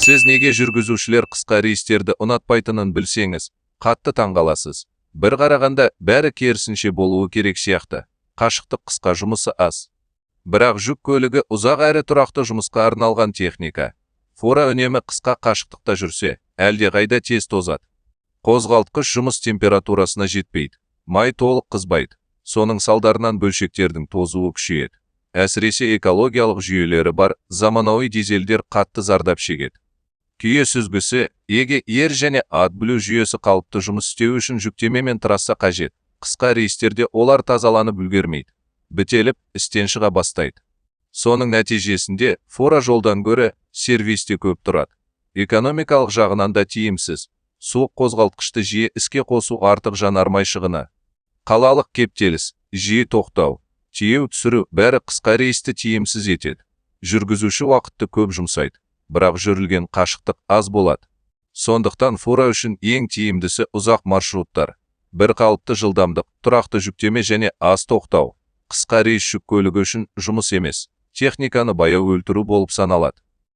Сіз неге жүргізушілер қысқа рейстерді ұнатпайтынын білсеңіз, қатты таңғаласыз. Бір қарағанда, бәрі керісінше болуы керек сияқты. Қашықтық қысқа, жұмысы аз. Бірақ жүк көлігі ұзақ әрі тұрақты жұмысқа арналған техника. Фура үнемі қысқа қашықтықта жүрсе, әлдеқайда тез тозады. Қозғалтқыш жұмыс температурасына жетпейді. Май толық қызбайды. Соның салдарынан бөлшектердің тозуы күшейеді. Әсіресе экологиялық жүйелері бар заманауи дизельдер қатты зардап шегеді. Күйе сүзгісі, EGR және AdBlue жүйесі қалыпты жұмыс істеуі үшін жүктеме мен трасса қажет. Қысқа рейстерде олар тазаланып үлгермейді. Бітеліп, істен шыға бастайды. Соның нәтижесінде фура жолдан гөрі сервисте көп тұрады. Экономикалық жағынан да тиімсіз. Суық қозғалтқышты жиі іске қосу артық жанармай шығыны. Қалалық кептеліс, жиі тоқтау, тиеу, түсіру — бәрі қысқа рейсті тиімсіз етеді. Жүргізуші уақытты көп жұмсайды, бірақ жүрілген қашықтық аз болады. Сондықтан фура үшін ең тиімдісі ұзақ маршруттар. Бір қалыпты жылдамдық, тұрақты жүктеме және аз тоқтау. Қысқа рейс жүк көлігі үшін жұмыс емес, техниканы баяу өлтіру болып саналады.